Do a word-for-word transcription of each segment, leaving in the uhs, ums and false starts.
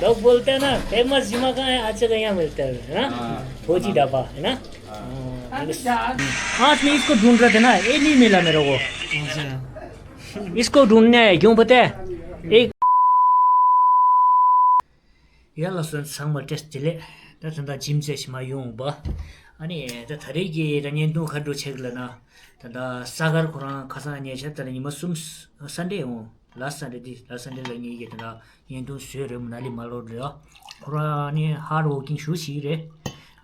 लोग बोलते हैं ना, फेमस जिमा का है, अच्छे का यहाँ मिलते हैं, है ना? हाँ। फौजी ढाबा, है ना? हाँ। हाँ। आज मैं इसको ढूंढ रहा था ना, ये नहीं मिला मेरे को। अच्छा। इसको ढूंढने आए, क्यों पता है? एक ཡ་ལགས་སོ། ཚང་མ་བཀྲ་ཤིས་བདེ་ལེགས། ད་ད་ལྟ་ཇིམ་རྩེ་ཞིག་མ་ཡོང་བ། ཨ་ནི་ད་ད་རེས་ཀྱི་ད་བརྙན་ཐུང་ག་འདྲ་བྱེད་ཀྱི་ལབ་ན། ད་ད་ས་གར་ཁོ་རང་ཁ་སང་ཉེ་ཆར་ད་ཉི་མ་གསུམ། སན་ཌེ་འོང་། ལ་སན་ཌེ་འདི་ལ་སན་ཌེ་ལ་ངེད་ཀྱི་ད་ད་བརྙན་ཐུང་བཟོས་རེད། མ་ན་ལི་མ་ལོ་རེད། ཁོ་རང་ནི་ཧར་ཌི་ཝོར་ཀིང་ཞེ་པོ་ཞིག་རེད།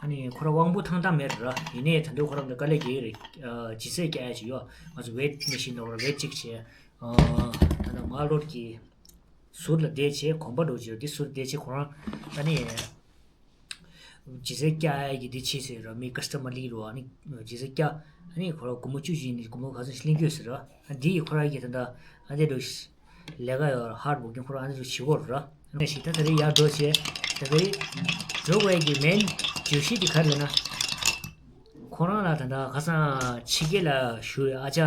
ཨ་ནི་ཁོ་རང་དབང་པོ་ཐང་ཐང་མེད་ར། ཡིན་ནའི་ད་དུང་ཁོ་རང་ད་དཀའ་ལས་རྒྱག་གི་རེད། ཨ་ལྗིད་ཚད་བཀྱག་ཡ་ཅིག་ཡོད། ང་ཚོ་ཝེ་ཊི་མེ་ཤིན་འདྲ་བོ་ར་ཝེ་ཊི་གཅིག་བྱས། ཨ་ད་ད་མ་ལོ་གི་ཟུར་ལ་བསྡད་བྱས་གོམ་པ་འགྲོ་བྱས། འདི་ཟུར་བསྡད་བྱས་ཁོ་རང་ད་ནི་ལྗིད་ཚད་བཀྱག་ཡ་གི་འདི་བྱས་ཟེར་ར། མི་ཀ་སི་ཊ་མར་ལི་རུ་ཨ་ནི་ལྗིད་ཚད་བཀྱག་ཨ་ནི་ཁོ་རང་སྒོར་མོ་བཅུ་ཅིག་ནི་སྒོར་མོ་ག་ཚོད་ཞིག་ལེན་གྱི་ཡོད་ཟེར་ར། ཨ་འདི་ཡི་ཁོ་རང་གི་ད་ད་ཨ་འདི་འགྲོ་ལས་ཀ་ཡོད་ར། ཧར་ཌི་ཝོར་ཀིང་ཁོ་རང་ཨ་འདི་ཚོ་བྱེད་དགོས་ར། ཨ་ནི་ཞིག་ད་ད་རེས་ཡར་འགྲོ་བྱས། ད་ད་རེས་འགྲོ་དགོས་ཡ་གི་མེན་བརྗོད་གཞི་འདི་ག་རེ་ལབ་ན། ཁོ་རང་ལ་ད་ལྟ་ཁ་སང་ཕྱི་རྒྱལ་ལ་བཞུགས་ཡོད། ཨ་ཅག་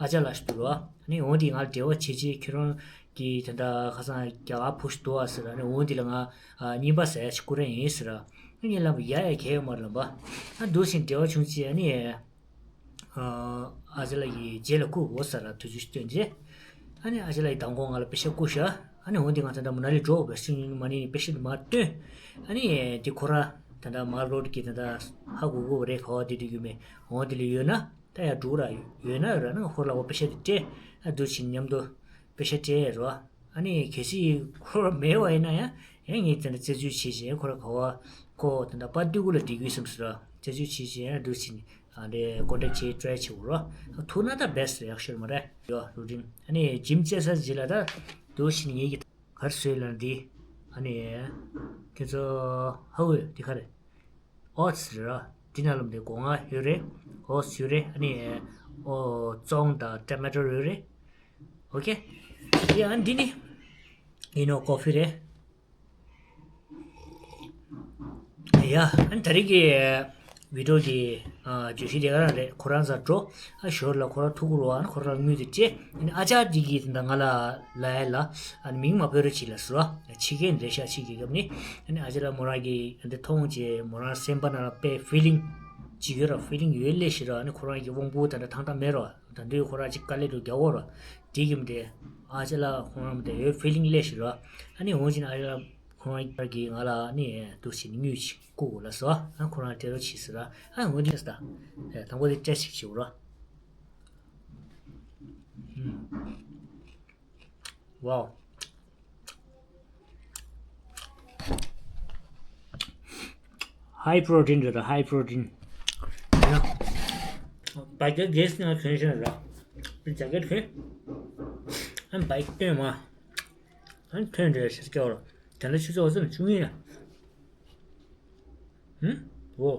ཨ་ཅག་ལགས་ཤིག་འདུག་ར། ཨ་ནི་འོ་འདི་ང་ལ་འབྲེལ་བ་བྱེད་ཅིག་ཁྱོད་རང་གིས་ད་ལྟ་ཁ་སང་རྒྱ་གར་བུ་ཞིག་འདུག་ཨ་ཟེར། ཨ་ནི་འོ་འདི་ལ་ང་ཨ་རྔན་པ་ཟ་ཡ་ཞིག་བསྐུར་ཡ་ཡིན་ཟེར་ར། ཨ་ངས་ལབ་པ་ཡ་ཡ་གལ་ཡོད་མ་རེད་ལབ་པ། ཨ་འདུག་སེ་འབྲེལ་བ་བྱུང་རྗེས་ཨ་ནི། ཨ་ཅག་ལགས་ཀྱིས་རྗེས་ལ་བསྐུར་དགོས་ཟེར་ར་དུས་ཚོད་ཞིག་བཏོན་རྗེས། ཨ་ནི་ཨ་ཅག་ལགས་ཀྱིས་མདང་དགོང་ང་ལ་པེ་ཤ་བསྐུར་ཤག་ཨ་ནི་འོ་འདི་ང་ད་ལྟ་མ་ན་ལི་འགྲོ་དགོས་པས་སུ་མ་ནི་པེ་ཤ་འདི་མར་བཏོན། ཨ་ནི་འདི་ཁོ་ར་ད་ལྟ་མ་ལོ་གི་ད་ལྟ་ཧ་གོ་གོ་རེད། ག་བ་འདི་འདི་ཡོད་མེད། འོ་འདི་ལ་ཡོད་ན་ད་ཡར་འགྲོ་ར། ཡོད་ན་ར་ན་ཁོ་ལ་འོ་པེ་ཤ་འདི་སྤྲད། ཨ་འདུག་སེ་མཉམ་དུ་པེ་ཤ་སྤྲད་རོ། ཨ་ནི་གལ་སྲིད་ཁོ་ར་མེད་པ་ཡིན་ན་ཡང་ཡང་ངས་དེ་འདྲ་རྩད་གཅོད་བྱས་བྱས་ཁོ་ར་ག་བ་ཁོ་དེ་འདྲ་པ་ཏི་གུ་ལ་བསྡད་ཀྱི་ཡོད་བསམ་ཟེར་ར། རྩད་གཅོད་བྱས་བྱས་ཡང་འདུག་སེ་ཨ་འདྲའི་ཀོན་ཊེག་བྱས་ཊི་རའི་བྱེད་དགོས་རོ། ཐུག་ན་ད་བེ་སི་ཊི་ཡག་ཤོས་མ་རེད། ཡོ་རུ་ཊིན། ཨ་ནི་ཇིམ་རྩེ་ས་རྗེས་ལ་ད་འདུག་སེ་ངེད་ཀྱི་གར་སོས་ལ་འདི་ཨ་ནི་ཁྱེད་ཚོ་ཧ་གོ་འདི་ག་རེད། ཨོ་ཙི་རེད་ར། འདི་ནང་ལ་འདི་སྒོ་ང་ཡོད་རེད། ཨོ་ཙི་ཡོད་རེད། ཨ་ནི་ཨོ་ཙོང་དང་ཊོ་མེ་ཊོ་ཡོད་རེད། ཨོ་ཁེ། ཡ་ཨ་འདི་ནི་ཡིན་ནོ་ཀོ་ཕི་རེད། ཡ་ཨ་ད་རེས་ཀྱི་བི་ཌི་ཡོ་གི་ཨ་བརྗོད་གཞི་དེ་ག་རང་རེད། ཁོ་རང་ཚ་འགྲོ། ཨ་ཞོར་ལ་ཁོ་རང་ཐུག་གི་རོ། ཨ་ཁོ་རང་དངུལ་དེ་སྤྲད། ཨ་ནི་ཨ་ཅག་འདི་གིས་ད་ང་ལ་ལ་ཡ་ལ་ཨ་ནི་མིང་མ་འབོད་རོགས་བྱེད་ལ་ཟེར་བ། ཕྱི་རྒྱལ་རེད་ཤག་ཕྱི་རྒྱལ་ཁབ་ནི། ཨ་ནི་ཨ་ཅག་ལ་མོ་རང་གིས་འདི་མཐོང་རྗེས་མོ་རང་སེམས་པ་ནང་ལ་དཔེ་ཕི་ལིང་ཅིག་ཡོད་ར། ཕི་ལིང་ཡོད་ལེ་ཞིག་ར། ཨ་ནི་ཁོ་རང་གི་དབང་པོ་ད་ལྟ་ཐང་ཐང་མེད་ར། ད་དུང་ཁོ་རང་ཅིག་དཀའ་ལས་འགྲོ་རྒྱག་གོ་ར། དེ་གི་མི་དེ་ཨ་ཅག་ལ་ཁོ་རང་མི་དེ་ཡོད་ཕི་ལིང་ལེ་ཞིག་ར། ཨ་ནི་འོང་ཅིན་ཨ་ཅག་ལ་ཁོ་རང་གིས་ང་ལ་ཨ་ནི་འདུག་སེ་དངུལ་ཅིག་བསྐུར་དགོས་ལ་ཟེར་བ། ཨ་ཁོ་རང་སྤྲད་རོགས་བྱེད་ཟེར་ར། ཨ་འོང་ཅིན་ད་དང་པོ་དེ་སྤྲད་ཅིག་བྱེད་དགོས་ར། ཝའོ། ཧའི་པྲོ་ཊིན་རེད་ད། ཧའི་པྲོ་ཊིན། བ་ག་གེ་སི་ནང་ཐོན་བཞིན་རེད། ཇ་ཀེ་ཊི་ཐོན། ཨ་བ་ག་སྟོན་མ། ཨ་ཐོན་འདྲ་ཤར་སྐྱོར། དེ་ལ་ཆུ་ཚོད་འོ་ཙམ་བཅུ་གཉིས་ཡ། ཧུམ། འོ།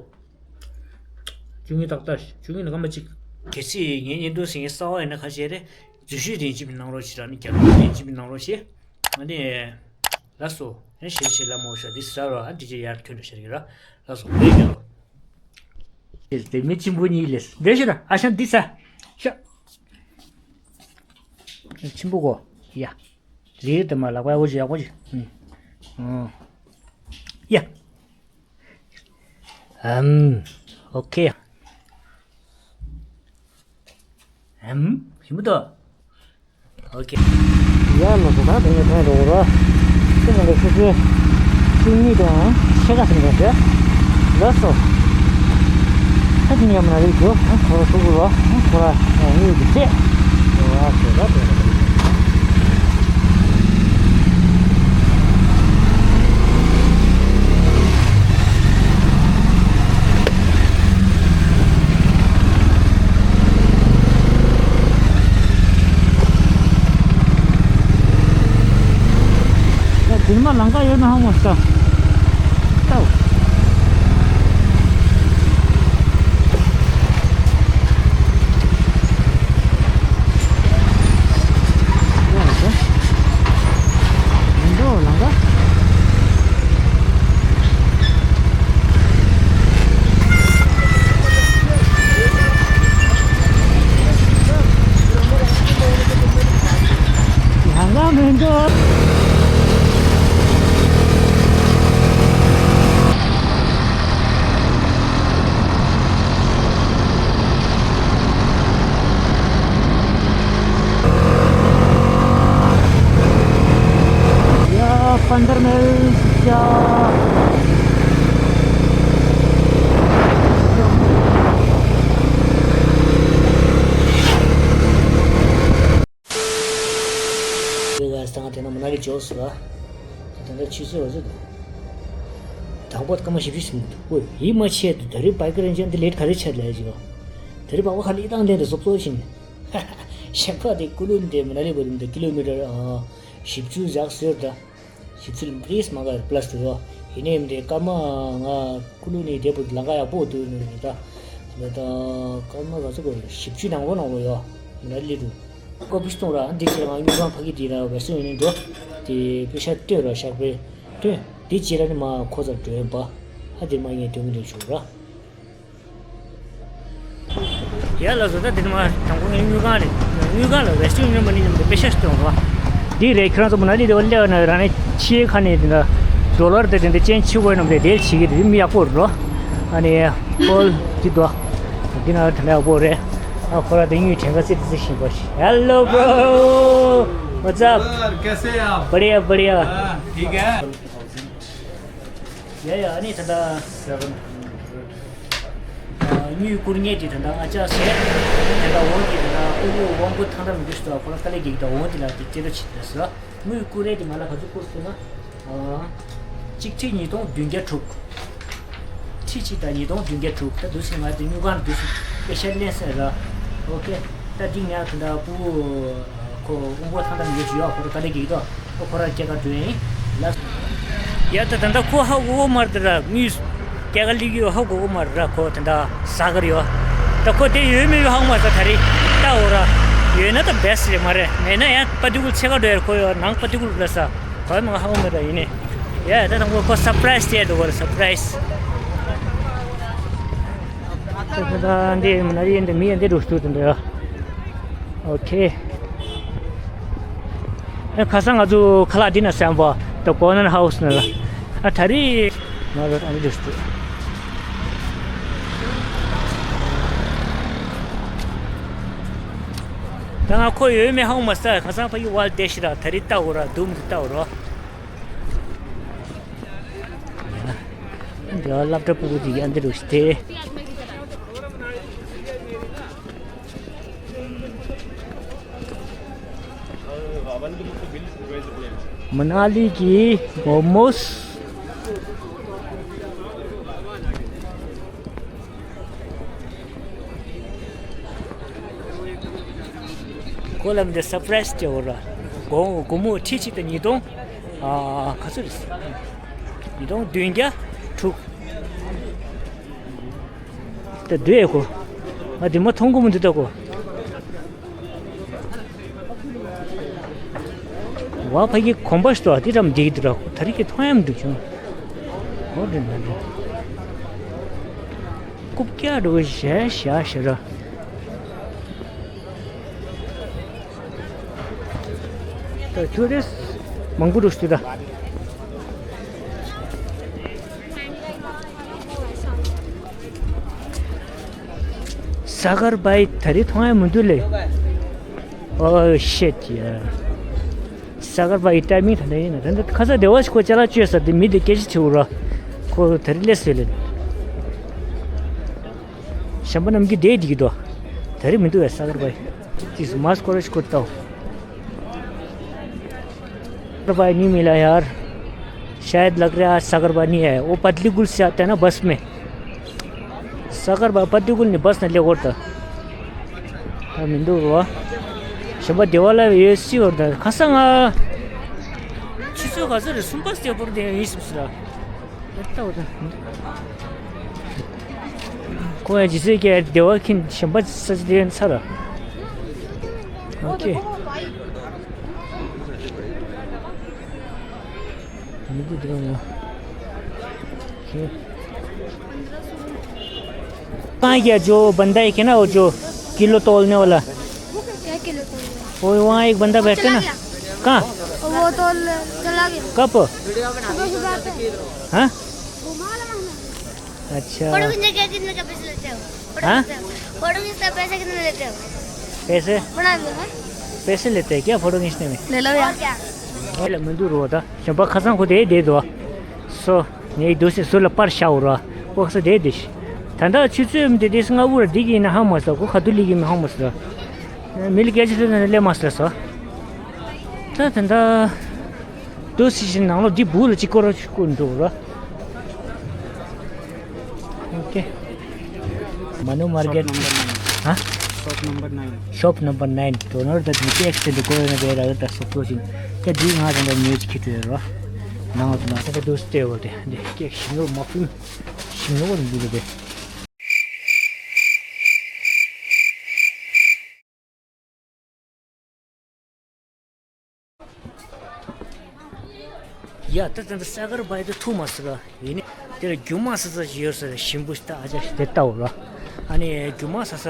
བཅུ་གཉིས་ཏག་ཏག་བཅུ་གཉིས་ནི་སྐར་མ་གཅིག་གལ་སྲིད་ངའི་བརྙན་ཐུང་གཟིགས་མཁན་གསར་པ་ཡིན་ན་ཁ་ཤས་རེད། འཛུལ་ཞུགས་དེ་ཅིག་མི་གནང་རོགས་བྱེད་ར། ནི་རྒྱབ་སྐྱོར་དེ་ཅིག་མི་གནང་རོགས་བྱེད། ཨ་ནི། ལགས་སོ། ཨེ་ཞེ་ཞེ་ལ་མོ་ཤ་འདི་ཟ་རོ། ཨ་འདི་ཅི་ཡར་ཐོན་འགྲོ་ཤར་གི་ར། ལགས་སོ། ལས་ཀྱི་རོ། དེ་མི་གཅིག་པུ་གཉིས་ལས་འདྲ་ཤི་ར། ཨ་ཤ་འདི་ཟ། ཤ། ཆེན་པོ་གོ། ཡ། རེད་དེ་མ་ལག་པ་ཡག་པོ་ཅིག་ཡག་པོ་ཅིག་ཨུམ། ཨོ། ཡ། ཨམ། ཨོ་ཁེ། ཨམ། ཞིམ་པོ་འདུག་ཨོ་ཁེ། ཡ་ལ་སོ་ད་དེ་ནས་ཐོན་འགྲོ་གི་ར། ཁྱེད་རང་ལ་སོ་སོའི་བཅུ་གཉིས་དང་ཕྱེད་ཀ་ཟིན་པ་རེད། ལགས་སོ། ད་དེ་ནས་མ་རེད་འགྲོ། ཁོ་ར་ཐུག་གི་ར། ཁོ་ར་དངུལ་གྱི་སྤྲད། འགྲོ་བ་ཞེས་པ་དེ་རེད། ཡ། འདིར་མ་ལམ་ཁ་ཡོད་ན་ཧ་མོ་ས། ཏའོ། ཡང་ལ་མི་འགྲོ། अंदर में क्या? ད་ང་དེ་ན་མ་ན་ལི་འབྱོར་སོང་ལ། ད་ལྟ་ཆུ་ཚོད་འོ་ཚོད་འདུག་དང་པོ་སྐར་མ་བཞི་བཅུ་ཟིན་འདུག་ཨོ་ཡིད་མ་ཆེས་འདུག་ད་རེས་བྷའི་ཀི་རེན་ཇར་འདི་ལེ་ཊི་ག་རེ་ཆགས་ལབ་ཀྱི་ཡོད། ད་རེས་བྷའི་ཀི་ཁ་ལི་བཏང་དེ་འདྲ་བཟོ་བཟོ་བཞིན། གཞན་པ་དེ་ཀུ་ལུ་འདི་མ་ན་ལི་བར་འདི་ཀི་ལོ་མི་ཊར་ཨ་བཞི་བཅུ་ཞིག་ཟེར་ད། བཞི་བཅུ་ལས་མང་ག་པ་ལ་སི་ཏིག་ཡོད། ཡིན་ནའི་འདི་སྐར་མ་ང་ཀུ་ལུ་ནས་དེ་བར་ལམ་ཁ་ཡག་པོ་འདུག་ནི་ད། ད་སྐར་མ་ག་ཚོད་དགོས་བཞི་བཅུ་ནང་ལོགས་ནང་ལོགས་ཡོད། མ་ན་ལི་དུ། ཀོ་པི་སྟོང་ར་འདི་ཕྱིར་ང་དངུལ་ཁང་ཕ་གི་དེ་ལ་བེ་སུ་ཡིན་འགྲོ། དེ་པེ་ཤ་སྟོན་ར་ཤག་པེ་སྟོན། དེ་ཕྱིར་ར་ནི་མ་ཁོ་ཚར་འགྲོ་ཡིན་པ། ཨ་དེ་མ་ངས་སྟོན་གི་འདུག་བྱུང་ར། ཡ་ལགས་སོ། ད་འདི་ནི་མ་དང་པོ་ངའི་དངུལ་ཁང་རེད། དངུལ་ཁང་ལ་Western Union མ་ནི་ཉམས་ཏེ་པེ་ཤ་སྟོན་ར། འདི་རེད། ཁྱེད་རང་ཚོ་མ་ན་ལི་དེ་བ་སླེབས་ན་རང་ནི་ཕྱིའི་ཁ་ནས་དེ་འདྲ་ཌོ་ལར་དེ་དེ་འདྲ་ཅན་ཕྱི་དགོས་ནམ་རེད། དེ་བྱེད་ཀྱི་རེད། མི་ཡག་པོ་རེད་རོ། ཨ་ནི་ཧོལ་གྱི་དོ། འདི་ན་དེ་འདྲ་ཡག་པོ་རེད། ཨ་ཁོ་ར་དེ་དངུལ་གྲངས་ཀ་ཙི་ཙི་ཙི་ཤིང་པ་ཤི། Hello bro, what's up? Sir, कैसे हैं आप? बढ़िया, बढ़िया। हाँ, ठीक है। ཡ་ཡ། ཨ་ནི་ད་ལྟ་སེ་བན་ཧན་ཌེ་རེཌ། དངུལ་བསྐུར་མཁན་དེ་ད་ལྟ་ང་ཅག་ཟེར། ད་ལྟ་འོང་དེ་ད་ལྟ་ཨུ་ལུ་དབང་པོ་ཐང་ཐང་མི་འདུག་ཟེར། ཁོ་རང་དཀའ་ལས་རྒྱག་གི་ད་འོང་དེ་ལ་དེ་སྐྱེ་འགྲོ་བྱེད་དེ་ཟེར། དངུལ་བསྐུར་རེད་དེ་ང་ལ་ག་ཚོད་བསྐུར་ཟེར་ན། གཅིག་ཁྲི་ཉིས་སྟོང་བདུན་བརྒྱ་དྲུག་ཁྲི་གཅིག་དང་ཉིས་སྟོང་བདུན་བརྒྱ་དྲུག་ད་འདུག་སེ་ང་དེ་དངུལ་ཁང་འདུག་སེ་པེ་ཤ་ལེན་ཟེར་ར། ཨོ་ཁེ། ད་འདི་ངས་ད་ལྟ་ཕྲུ་གུ་ཁོ་དབང་པོ་ཐང་ཐང་མི་འདུག་ཡོད། ཁོ་ར་དཀའ་ལས་རྒྱག་གི་འདུག་ཁོ་ར་སྐྱེལ་ག་འགྲོ་ཡིན་ལ། ཡ་ད་ད་ལྟ་ཁོ་ཧ་གོ་གོ་མ་རེད་ད་ར། དངུལ་སྐྱེལ་ག་སླེབས་ཀྱི་ཡོད་ཧ་གོ་གོ་མ་རེད་ར། ཁོ་ད་ལྟ་ཟ་གར་ཡོད། ད་ཁོ་དེ་ཡོད་མེད་ཡོད་ཧ་གོ་མ་རེད་ད། ད་རེས་ལྟ་འོ་ར། ཡོད་ན་ད་བེ་སི་རེད། མ་རེད་མེད་ན་ཡང་པ་ཏི་ཀུལ་ཆེ་ག་འགྲོ་ཡ་རེད། ཁོ་ཡོད་ནང་པ་ཏི་ཀུལ་ལ་ས་གོ་ཡ་མ་ཧ་གོ་མ་རེད་ད། ཡིན་ནི་ཡ་ད་དང་པོ་ཁོ་སར་པ་རའི་སི་སྟེར་འགྲོ་གོ་རེད། སར་པ་རའི་སི། ད་ད་འདི་མ་ན་ལི་འདི་མི་འདི་འགྲོ་སྟོད་དུ་འདི་ཡ། ཨོ་ཁེ། ཨེ་ཁ་སང་ང་ཚོ་ཁ་ལག་འདི་ན་སེམས་པ་ད་གོ་ནན་ཧའུ་སི་ན་ལ། ཨ་ད་རི་ང་ཚོ་ཨ་ནི་འགྲོ་སྟོད། ད་ང་ཁོ་ཡོད་མེད་ཧ་གོ་མ་སོང་། ཁ་སང་ཕ་གི་ཝལ་དེ་ཤི་ར། ད་རི་ལྟ་འོ་ར། དུམ་དུ་ལྟ་འོ་ར། འདི་སློབ་གྲྭ་ཕྲུ་གུ་ཅིག་ཡང་འདི་རུ་སྟེ། མ་ན་ལི་གི་མོ་མོས། ཁོ་ལ་མི་འདི་སར་པ་རའི་སི་སྐྱེ་བོ་ར། སྒོར་སྒོར་མོ་ཁྲི་གཅིག་དང་ཉིས་སྟོང་། ཨ་ག་ཚོད་རེད། ཉིས་སྟོང་བདུན་བརྒྱ་དྲུག་ད་འདུག་ཨེ་ཁོ། ང་འདི་མ་མཐོང་གོ་མི་འདུག་ད་ཁོ། ཝ་ཕ་གི་གོམ་པ་ཞིག་ཏོ་དེ་རམ་འདི་གི་འདུག་ར། ད་རིག་གི་མཐོང་ཡམ་འདུག་བྱུང་། ཨོ་འདྲ་འདྲ་འདྲ། རྐུབ་བཀྱག་འགྲོ་གི་ཞེ་ཞེ་ཞེ་ར། ད་ཊུ་རི་སི་མང་པོ་འགྲོ་ཞིག་ད། ས་གར་བའི་ད་རེས་མཐོང་ཡ་མི་འདུག་ལེ། ཨོ་ཤེད་ཡ། ས་གར་བའི་ཊའི་མིང་ད་ནས་ཡིན་ན་ད་ནི་ཁ་ས་སྡེ་བ་ཞིག་ཁོ་ཅ་ལག་བཅོས་ས་དེ་མི་དེ་སྐད་ཆ་བྱེད་འུ་ར། ཁོ་ད་རེས་སླེབས་ཟེར་ལེ། གཞན་པ་རྣམས་ཀྱིས་བསྡད་བསྡད་ཀྱི་འདུག་ད་རེས་མི་འདུག་བས་ས་གར་བའི། ཏིས་མཱ་སི་ཀོ་རེ་ཞིག་ཁོ་ལྟའོ། ས་གར་བའི་ནི་མི་ལ་ཡར། ཤ་ཡད་ལག་རེ་ཨ་ས་གར་བ་ནི་ཨེ་ཨོ་པ་ཏི་ཀུལ་སི་ཨ་ཏེ་ན་བས་མེ། ས་གར་བ་པ་ཏི་ཀུལ་ནི་བས་ན་ལེ་གོར་ད། ད་མི་འདུག་རོ། གཞན་པ་སྡེ་བ་ལ་ཡོད་སྲིད་བར་ད་ཁ་སང་ང་། ཆུ་ཚོད་ག་ཚོད་རེད། གསུམ་པ་སྟེ་བོར་དེ་ཡིན་སྲིད་ཟེར། ཨེ་ལྟ་བ་ད། ཁོ་ཡང་ཇི་སྲིད་ཀྱི་སྡེ་བ་ཁྱིམ་གཞན་པ་ས་ཆ་དེ་ཡན་ཚར། ཨོ་ཁེ། ཁེ། कहाँ गया जो बंदा है क्या ना, वो जो किलो तौलने वाला? क्या किलो तौलने वाला? वो वहाँ एक बंदा बैठा ना। चला गया। कहाँ? वो तो ल-, चला गया। कब? सुबह सुबह आते हैं। हाँ? घुमा लो वहाँ। अच्छा। फोटो खींचने के कितने का पैसे लेते हो? फोटो हाँ? खींचते हो। फोटो खींचते पैसे कितने लेते हो? पैसे? बना दो, हाँ? पैसे लेते हैं क्या फोटो खींचने में? ले लो यार। और क्या? ཨེ་ལ་མི་འདུག་རོ་ད། གཞན་པ་ཁ་སང་ཁོ་དེ་བསྡད་འདུག་སོ། ངའི་འདུག་སེ་ཟུར་ལ་པར་ཤའོ་ར། ཨོ་ཁ་སང་དེ་བསྡད་ཤི། ད་ལྟ་ཆུ་ཚོད་མི་དེ་དེ་སྔ་བོ་ར་འདི་གི་ཡིན་ན་ཧ་མ་སོ། ཁོ་ཁ་ཐུག་ལི་གི་མི་ཧ་མ་སོ། མི་ལི་སྐད་ཆ་ལ་ལས་མ་སོ་སོ། ད་ད་ད། འདུག་སེ་ཞིག་ནང་ལོགས་འདི་བུ་ལ་ཅིག་སྐོར་ར་ཆུ་སྐོར་འགྲོ་ར། ཨོ་ཀེ། མ་ནུ་མར་ཀེཊ། ཧ། Shop number nine. Shop number nine. དོ་ནོར་ད་དུ་ཀེག་སེ་འདི་ཀོ་ཡོད་ན་བེ་ར་ད་སོག་པོ་ཞིག་ཀེག་འདི་ང་དང་ད་མྱུ་ཇིག་ཁྱེར་ཏེ་ཡོད་ར། ནང་ལ་ད་ད་འདུག་སེ་བོ་དེ་འདི་ཀེག་ཤིང་ནོར་མ་ཕུན་ཤིང་ནོར་འདི་རེད་དེ། ཡ་ད་ད་ད་ས་གར་བའི་ད་ཐུག་མ་སི་ར། ཡིན་ནི་དེ་ལ་རྒྱུ་མ་ས་ས་ཞིག་ཡོད་ས་རེད། ཞིམ་པོ་ཞིག་ད་ཨ་ཅག་ཞིག་དེ་ལྟ་འོ་ར། ཨ་ནི་རྒྱུ་མ་ས་ས་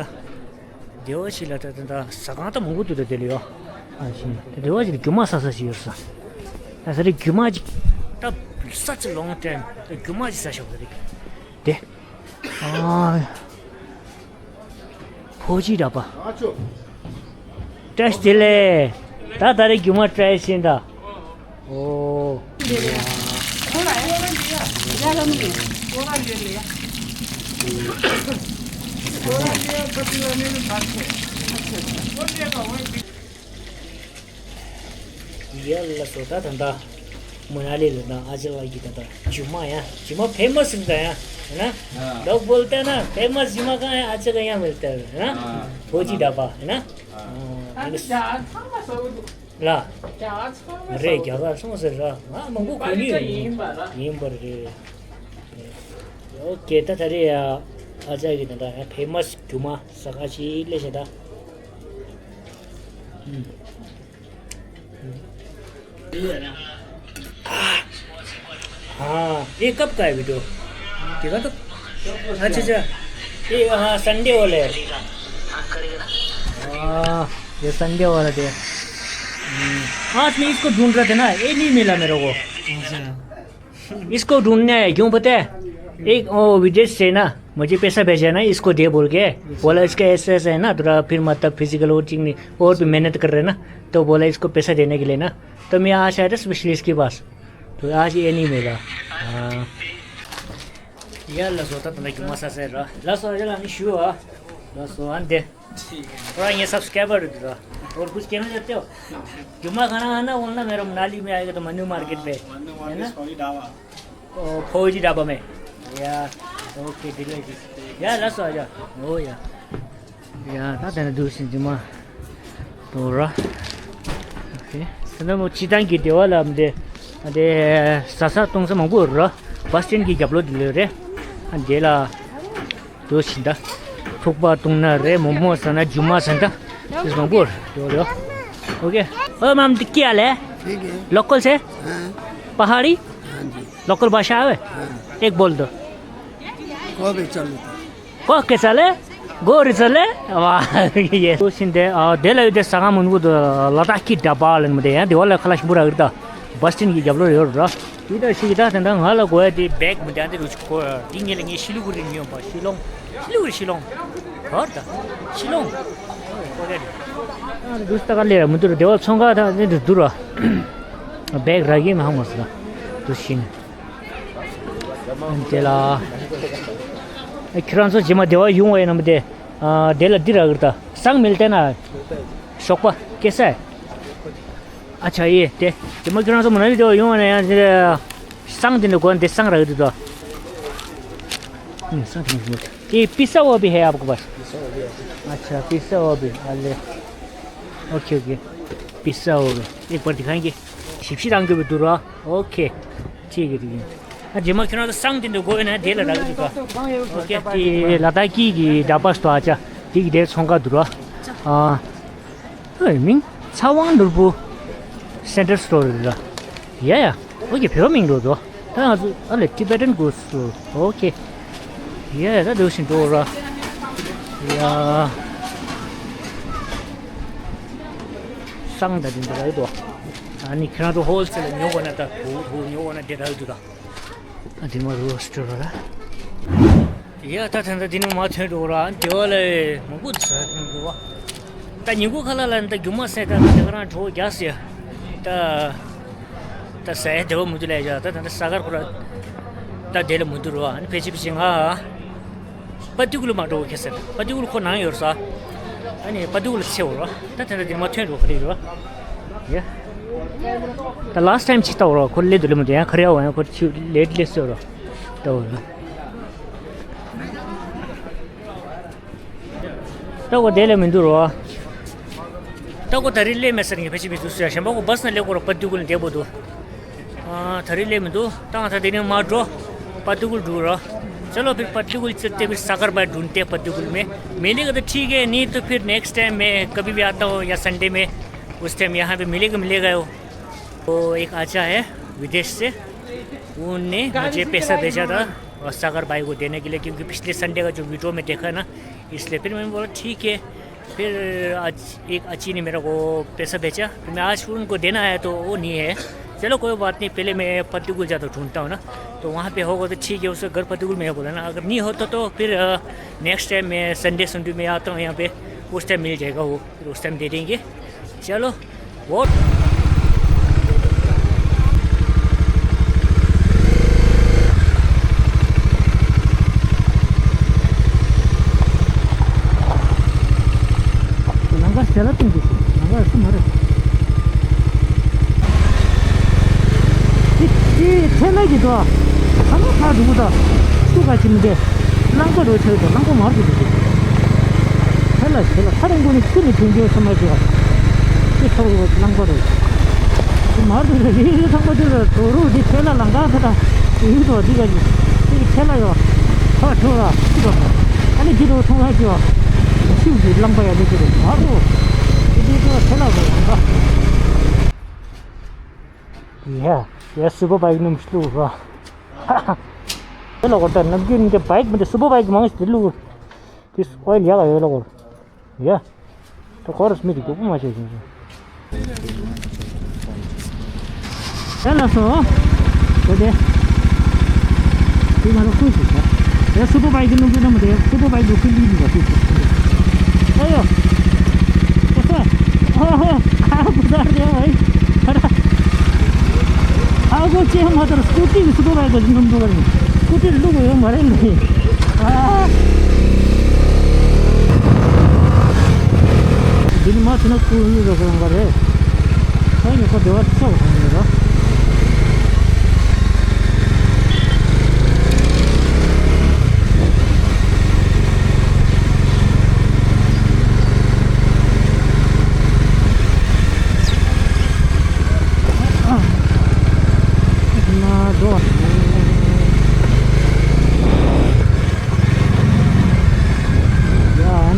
སྡེ་བ་ཞིག་ལ་ད་ད་ད་ཟ་ཁང་ད་མང་པོ་འདུག་ད་དེ་ལ་ཡོ། ཨ་ཞིང་ད་སྡེ་བ་ཞིག་ལ་རྒྱུ་མ་ས་ས་ཞིག་ཡོད་ས། ད་ས་རེད་རྒྱུ་མ་ཅིག་ད་such a long time རྒྱུ་མ་ཅིག་ཟ་ཤོག་ད་རེད་དེ། ཨ། ཕོ་ཅི་འདྲ་པ། བཀྲ་ཤིས་བདེ་ལེགས། ད་ད་རེས་རྒྱུ་མ་བཀྲ་ཤིས་ཤིང་ད། ཨོ། ཡ་ལ་སོ་ད་ད་ད། མ་ན་ལི་ལ་ད་ཨ་ཅག་ལགས་ཀྱི་ད་ད་རྒྱུ་མ་ཡ། རྒྱུ་མ་ཕེ་མ་སི་ད་ཡ། ཧེ་ན། ལོག་བོལ་ཏེ་ན་ཕེ་མ་སི་རྒྱུ་མ་གང་ཡ་ཨ་ཅག་ག་ཡ་མིལ་ཏེ་ཧེ་ན། ཕོ་ཅི་ད་པ་ཧེ་ན། ལ། རེད་རྒྱ་གར་སོང་ཟེར་ར། ང་མང་པོ་གོ་ནི་ཡོད་ཡིན་པ་རེད། ཨོ་ཀེ་ད་ད་རེས་ཡ་ཨ་ཅག་གི་ད་ད་ཕེ་མ་སི་རྒྱུ་མ་ས་ག་ཅི་ལས་བྱེད་ད། हाँ, ये कब का है वीडियो? देखा तो? अच्छा, अच्छा। ये हाँ, संडे वाला है। हाँ, ये संडे वाला थे। हम्म, आज मैं इसको ढूंढ रहा था ना, ये नहीं मिला मेरे को। अच्छा। इसको ढूंढना है, क्यों पता है? एक वो विदेश से ना मुझे पैसा भेजा ना, इसको दे बोल के। बोला इसका ऐसा ऐसा है ना, थोड़ा फिर मतलब फिजिकल और चीज नहीं, और भी मेहनत कर रहे ना, तो बोला इसको पैसा देने के लिए ना। तो मैं आज आया था स्पेशलिस्ट के पास, तो आज ये नहीं मिला। हाँ। ཡ་ལ་སོ་ད་ད་ལ་རྒྱུ་མ་ས་ས་ར། ལ་སོ་ཡ་ལ་ནི་ཞུ་ཨ། ལ་སོ་ཨ་འདེ། ठीक है। थोड़ा ये सब्सक्राइबर दे दो। और कुछ कहना चाहते हो? जुम्मा खाना है ना, बोलना मेरा मनाली में आएगा तो मन्नू मार्केट पे। मन्नू है ना? Market sorry dhaba. ओ, फौजी ढाबा में। या, ओके, डिलीशियस। या, लास्ट आ जा। ओ या। या, ད་དེ་ནས་འདུག་སེ་འདི་མ་དོ་ར། ཨོ་ཁེ། ད་ནི་མོ་སྤྱི་བཏང་གི་སྡེ་བ་ལ་འདི་འདི་ཟ་ས་བཏུང་ས་མང་པོ་ར། བ་སི་ཊན་གྱི་རྒྱབ་ལོགས་འདི་ལོས་རེད། ཨ་འདི་ལ་འདུག་སེ་ད་ཐུག་པ་བཏུང་ན་རེད། མོག་མོག་ཟ་ན་རྒྱུ་མ་ཟ་ན་ད་དེ་མང་པོ་རེད་ཡོད་རེད། ཨོ་ཁེ། ओ मैम, क्या हाल है? ठीक है। लोकल से? हाँ। पहाड़ी? हाँ जी। लोकल भाषा आवे? हाँ। एक बोल दो। को भी चल। को के चले? गोरी चले? वाह, ये। तो सिंधे, आ, दे ले दे सगा मुन वो द-, लद्दाख की डब्बा लेन मुदे हैं। देवाल खलाश बुरा करता। बस स्टैंड की जबलो योर रा। इधर सी इधर तंदा ngala goya de bag मुदे आंदे रुच को, दिंगे लेंगे शिलीगुड़ी नियो बा, शिलोंग। शिलीगुड़ी, शिलोंग। और दा? शिलोंग। आ, दूसरा का ले, मुझे देवाल सोंगा था, नहीं तो दूर। बैग रह गई, मैं हम मसला। तो सिंह। དེ་ལ། ཨེ་ཁྱེད་རང་ཚོ་རྗེས་མ་སྡེ་བ་ཡོང་བ་ཡིན་ནམ་དེ། ཨ་དེ་ལ་འདི་རག་གི་རེད་ད། སང་མིལ་ཏེ་ན། ཞོགས་པ་སྐྱེ་ས། ཨ་ཆ་ཡེ་དེ། རྗེས་མ་ཁྱེད་རང་ཚོ་མ་ན་ལི་སྡེ་བ་ཡོང་བ་ན་ཡང་དེ། སང་དེ་འདྲ་དགོས་འདི་སང་རག་གི་རེད་ད། ཨུམ་སང་དེ་འདྲ་དགོས། ये पिसा हुआ भी है आपके पास? अच्छा, पिसा हुआ भी। अले। Okay, okay. पिसा हुआ भी। एक बार दिखाएंगे। ཞིབ་ཞིབ་རང་གི་བི་འདུག་ར། ཨོ་ཁེ། ཅི་གི་དུ་ཡིན། ཨ་རྗེས་མ་ཁྱོད་རང་ཚོ་སང་དེ་འདྲ་དགོས་ན་དེ་ལ་རག་གི་འདུག་ག་ཨོ་ཁེ། དེ་ལ་དྭགས་སྐད་ཀྱི་འདྲ་པར་སྟོར་ཨ་ཅག་དེ་གི་དེ་ཚོང་ཁང་འདུག་ར། ཨ། ཨེ་མིང་ཚ་དབང་ནོར་བུ་སེན་ཊར་སྟོར་རེད་ར། ཡ་ཡ། ཨོ་ཁེ། བོད་པ་མིང་འགྲོ་འདུག་ད་ང་ཚོ་ཨ་ལས་Tibetan Ghost Tour། ཨོ་ཁེ། ཡ་ཡ། ད་འདུག་སེ་འགྲོ་ར། ཡ། སང་ད་དེ་འདྲ་རེད་དོ། ཨ་ནི་ཁྱེད་རང་ཚོ་ཧོལ་སེལ་ལ་ཉོ་དགོས་ན་ད་དུ་དུ་ཉོ་དགོས་ན་དེ་འདྲ་རེད་འདུག་ད། ཨ་དེ་མ་རུ་སྤྲོད་ར་ལ། ཡ་ད་ད་ད་དེ་ནི་མ་ཐོན་འགྲོ་ར། ཨ་དེ་བ་ལ་མང་པོ་འདུག་ས་ཐོན་འགྲོ་བ། ད་ཉིན་གུང་ཁ་ལ་ལ་ད་རྒྱུ་མ་སེ་ད་ད་དེ་ག་རང་གྲོགས་རྒྱག་སེ་ད། ད་ཟ་ཡ་བདེ་བོ་མི་འདུག་ལས་ཡ། ད་ད་ད་ས་གར་ཁོ་ར་ད་དེ་ལ་མི་འདུག་རོ། ཨ་ནི་ཕལ་ཆེར་ཕལ་ཆེར་ང་པ་ཏི་ཀུ་ལ་མ་འགྲོ་གི་ཟེར། པ་ཏི་ཀུ་ལ་ཁོ་ནང་ཡོད་རེད་ས། ཨ་ནི་པ་ཏི་ཀུ་ལ་ཚེ་འོ་རོ། ད་ད་ད་དེ་མ་ཐོན་འགྲོ་ག་རེ་རོ། ཡ། ད་ལཱ་སི་ཊི་ཊའིམ་ཅིག་ལྟ་འོ་རོ། ཁོ་ལས་འདུག་ལས་མི་འདུག་ཡང་ཁ་རེ་འོ། ཡང་ཁོ་ཆུ་ལས་ལས་སོ་རོ། ལྟ་འོ་རོ། ད་ཁོ་དེ་ལས་མི་འདུག་རོ། ད་ཁོ་ད་རེས་སླེབས་མེད་ཟེར་ངས་ཕལ་ཆེར་མི་འདུག་ཟེར། གཞན་པ་ཁོ་བ་སི་ནང་སླེབས་ཁོ་རོ། པ་ཏི་ཀུ་ལ་འདེབས་པོ་འདུག་ཨ། ད་རེས་སླེབས་མི་འདུག་ད་ང་ད་དེ་ནས་མར་འགྲོ། པ་ཏི་ཀུ་ལ་འགྲོ་རོ། चलो फिर पत्तुगुल चलते, फिर सागर बाय ढूंढते हैं पत्तुगुल में। मिलेगा तो ठीक है, नहीं तो फिर नेक्स्ट टाइम मैं कभी भी आता हूँ या संडे में, उस टाइम यहाँ पे मिलेगा, मिलेगा वो। तो एक आचा है विदेश से, उनने मुझे पैसा भेजा था और सागर भाई को देने के लिए, क्योंकि पिछले संडे का जो वीडियो में देखा ना, इसलिए फिर मैंने बोला ठीक है। फिर आज एक अच्छी ने मेरे को पैसा भेजा, फिर मैं आज उनको देना आया तो वो नहीं है। चलो कोई बात नहीं, पहले मैं पत्तुगुल जाता ढूंढता हूँ ना, तो वहाँ पे होगा तो ठीक है, उसका घर पत्तुगुल में है बोला ना। अगर नहीं होता तो फिर नेक्स्ट टाइम मैं संडे संडे में आता हूँ यहाँ पे, उस टाइम मिल जाएगा वो। फिर उस टाइम दे देंगे। चलो। वो लंगर चला तुम किसी लंगर ऐसे मारे। ये ये ठेला की तो हम खा दूंगा। तू का चिम दे। རླངས་པ་རོ་ཆེ་དང་རླངས་པ་མར་དུ་འདུག་ཁྱེད་ལ་ཁྱེད་ལ་ཐག་རིང་པོ་ནས་ཁྱི་ནས་དྲན་རྒྱུ་ས་མ་ཞུ་བ། ཅི་ཐོག་རུ་རླངས་པ་རོ། དེ་མར་དུ་རེ་རེ་ཚང་པ་དེ་ལ་དོ་རུ་དེ་ཁྱེད་ལ་ལང་ཀ་ཁ་ད་ཡིན་དོ་དེ་ག་ཡིན་དེ་གི་ཁྱེད་ལ་ཡོ། ཁ་ཁྲོ་ར་ཅི་དོ། ཨ་ནི་དེ་དོ་ཐོང་ལ་ཞུ་བ། ཤིག་གི་རླངས་པ་ཡ་དེ་ཁྱེད་དོ་མར་དུ། དེ་དེ་དོ་ཁྱེད་ལ་རོ་ལང་ཀ། ཡ་ཡ་སུ་པར་བྷའིཀ་ནུམ་ཤི་ལུ་ར། དེ་ལ་གོ་ད་ནམ་རྒྱུན་འདི་བྷའིཀ་མི་འདི་སུ་པར་བྷའིཀ་མང་ཞིག་དེ་ལུ། དེ་ཨོ་ཡལ་ཡག་ཡོད་ལ་གོ། ཡ། ད་ཁོ་ར་སྨི་དེ་གོ་པོ་མ་བྱས་ཤིང་། ཡ་ལ་སོ། དེ་དེ། དེ་ང་རང་ཁུལ་ཞིག་ད། ཡ་སུ་པར་བྷའིཀ་གི་ནུམ་པོ་ན་མི་དེ་སུ་པར་བྷའིཀ་གི་ཁུལ་ལུགས་ཡིན་པ་ཞིག་ཨ་ཡོ། ཨ་ཧོ། ཨ་ཧོ། ཁ་བུ་དར་རེ་བའི། ཨ་ར། ཨ་གོ་ཅེ་མ་དར་སྐུ་ཊི་གི་སུ་པར་བྷའིཀ་གི་ནུམ་པོ་ག་རེ། སྐུ་ཊི་ལུག་ཡོད་མ་རེད་ནི། ཨ། འདི་ནི་མ་ཐུ་ན་སྐུ་ཡུལ་རོ་གང་ག་རེད། ཨ་ནི་ཁོ་དེ་བ་ཆོག་གང་རེད་རོ།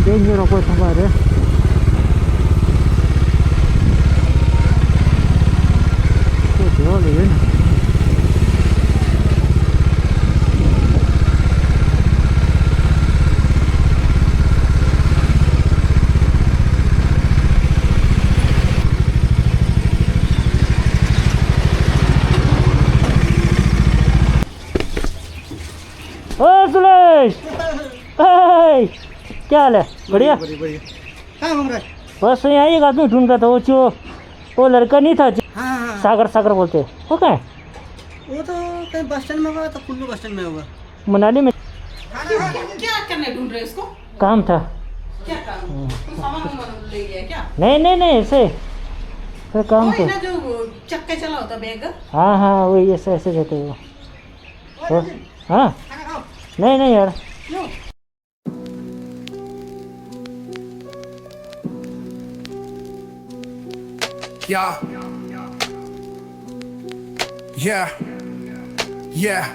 ཡ་འདི་ཉེ་རོགས་པོ་ཚང་པ་རེད། ཁོ་དེ་བ་ལ་ཡོད་ན། ओए सुलेश, ओए, क्या हाल है? बढ़िया? बढ़िया, बढ़िया। कहाँ घूम रहा है? बस यहाँ एक आदमी ढूंढ रहा था, वो जो, वो लड़का नहीं था जो हाँ, हाँ, हाँ। सागर, सागर बोलते हैं, वो कहाँ है? वो तो कहीं बस स्टैंड में होगा, तो कुल्लू बस स्टैंड में होगा। मनाली में। क्या, क्या करने ढूंढ रहे हो इसको? काम था। क्या काम? हम्म। कोई सामान वामान ले गया क्या? नहीं, नहीं, नहीं, ऐसे। कोई काम वही था। ना जो चक्के चला होता बैग? हाँ, हाँ, वही ऐसे, ऐसे रहते वो। वो, हाँ? नहीं, नहीं यार। क्यों? Yeah. Yeah. Yeah.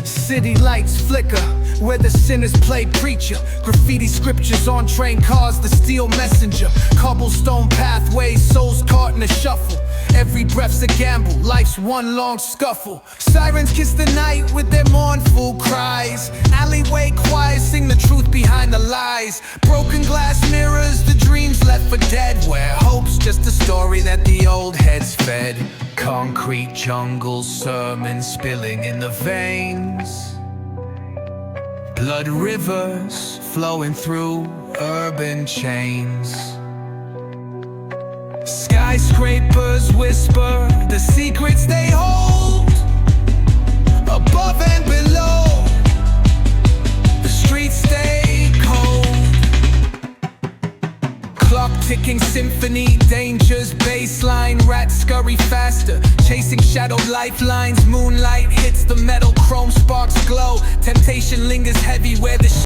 City lights flicker, where the sinners play preacher. Graffiti scriptures on train cars, the steel messenger. Cobblestone pathways, souls caught in a shuffle. Every breath's a gamble, life's one long scuffle. Sirens kiss the night with their mournful cries. Alleyway choirs sing the truth behind the lies. Broken glass mirrors the dreams left for dead, where hope's just a story that the old heads fed. Concrete jungle sermons spilling in the veins. Blood rivers flowing through urban chains. Skyscrapers whisper the secrets they hold. Above and below, the streets stay cold. Clock ticking symphony, danger's baseline. Rats scurry faster, chasing shadow lifelines. Moonlight hits the metal, chrome sparks glow. Temptation lingers heavy where the